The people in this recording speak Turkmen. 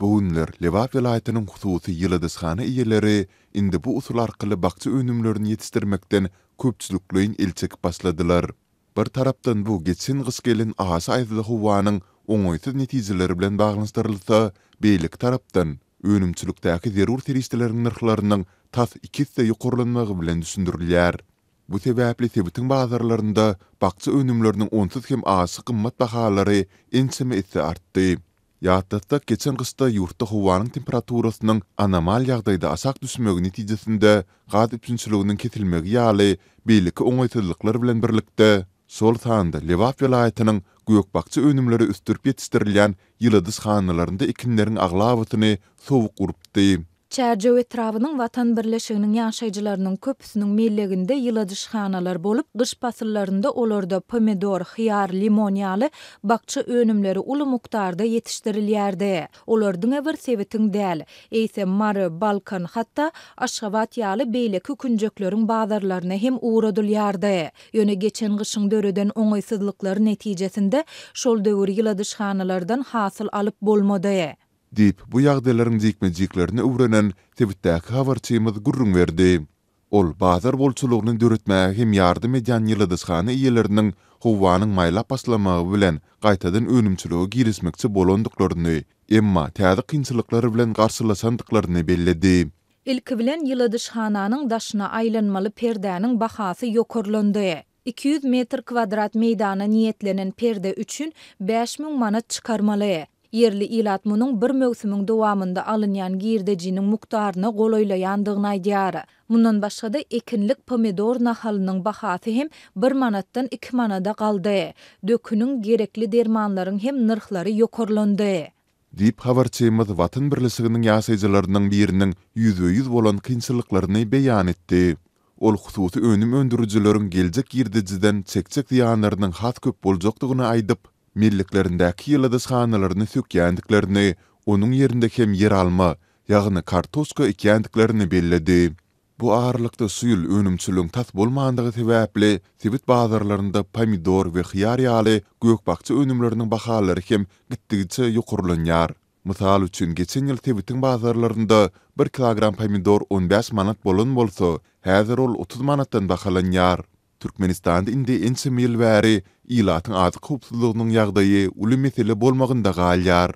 Bu günler Lebap welaýatynyň hususy ýyladyşhana eýeleri indi bu usul arkaly bakja önümlerini ýetişdirmekden köpçülikleýin el çekip başladylar. Bir tarapdan bu geçen gyş gelen aşa aýazly howanyň oňaýsyz netijeleri bilen baglanyşdyrylsa, beýleki tarapdan, önümçilikdäki zerur serişdeleriň nyrhlarynyň tas iki esse ýokarlanmagy bilen düşündirilýär. Bu sebäpli sebitiň bazarlarynda bakja önümleriniň onsuz hem aşa gymmat bahalary ençeme esse artdy. Ýatlatsak, geçen gyşda ýurtda howanyň temperaturasynyň anomal ýagdaýda aşak düşmegi netijesinde gaz üpjünçiliginiň kesilmegi ýaly beýleki oňaýsyzlyklar bilen birlikde, şol sanda Lebap welaýatynyň gök-bakja önümleri ösdürip ýetişdirilýän ýyladyşhanalarynda ekinleriň aglabasyny sowuk urupdy. Çärjew etrabynyň Watan birleşiginiň ýaşaýjylarynyň köpüsiniň melleginde ýyladyşhanalar bolup, gyş pasyllarynda olarda pomidor, hyýar, limon ýaly bakja önümleri uly mukdarda ýetişdirilýärdi. Olar diňe bir sebitiň däl, eýsem Mary, Balkan, hatda Aşgabat ýaly beýleki künjekleriň bazarlaryna hem ugradylýardy. Ýöne geçen gyşyň döreden oňaýsyzlyklary netijesinde şol döwür ýyladyşhanalardan hasyl alyp bolmady. Diýip, bu ýagdaýlaryň jikme-jiklerini öwrenen sebitdäki habarçymyz gürrüň berdi. Ol bazar bolçulygyny döretmäge hem ýardam edýän ýyladyşhana eýeleriniň howanyň maýlap başlamagy bilen gaýtadan önümçilige girişmekçi bolandyklaryny, emma täze kynçylyklar bilen garşylaşandyklaryny belledi. Ilki bilen ýyladyşhananyň daşyna aýlanmaly perdäniň bahasy ýokarlandy. 200 metr kwadrat meýdana niýetlenen perde üçin 5000 manat çykarmaly. Ýerli ilat munuň bir möwsümiň dowamynda alynýan girdejiniň mukdaryna golaýlaýandygyny aýdýar. Mundan başga-da, ekinlik pomidor nahalynyň bahasy hem bir manatdan iki manada galdy. Döküniň, gerekli dermanlaryň hem nyrhlary ýokarlandy. Diýip, habarçymyz Watan birleşiginiň ýaşaýjylarynyň biriniň ýüzbe-ýüz bolan kynçylyklaryny beýan etdi. Ol hususy önüm öndürijileriň geljek girdejiden çekjek zyýanlarynyň has köp boljakdygyny aýdyp, melleklerindäki ýyladyşhanalaryny sökýändiklerini, onuň ýerinde hem ýeralma, ýagny kartoşka ekýändiklerini belledi. Bu aralykda şu ýyl önümçiligiň tas bolmandygy sebäpli, sebit bazarlarynda pomidor we hyýar ýaly gök-bakja önümleriniň bahalary hem gitdigiçe ýokarlanýar. Mysal üçin, geçen ýyl sebitiň bazarlarynda bir kilogram pomidor 15 manat bolan bolsa, häzir ol 30 manatdan bahalanýar. Türkmenistanda indi ençeme ýyl bäri ilatyň azyk howpsuzlygynyň ýagdaýy uly mesele bolmagynda galýar.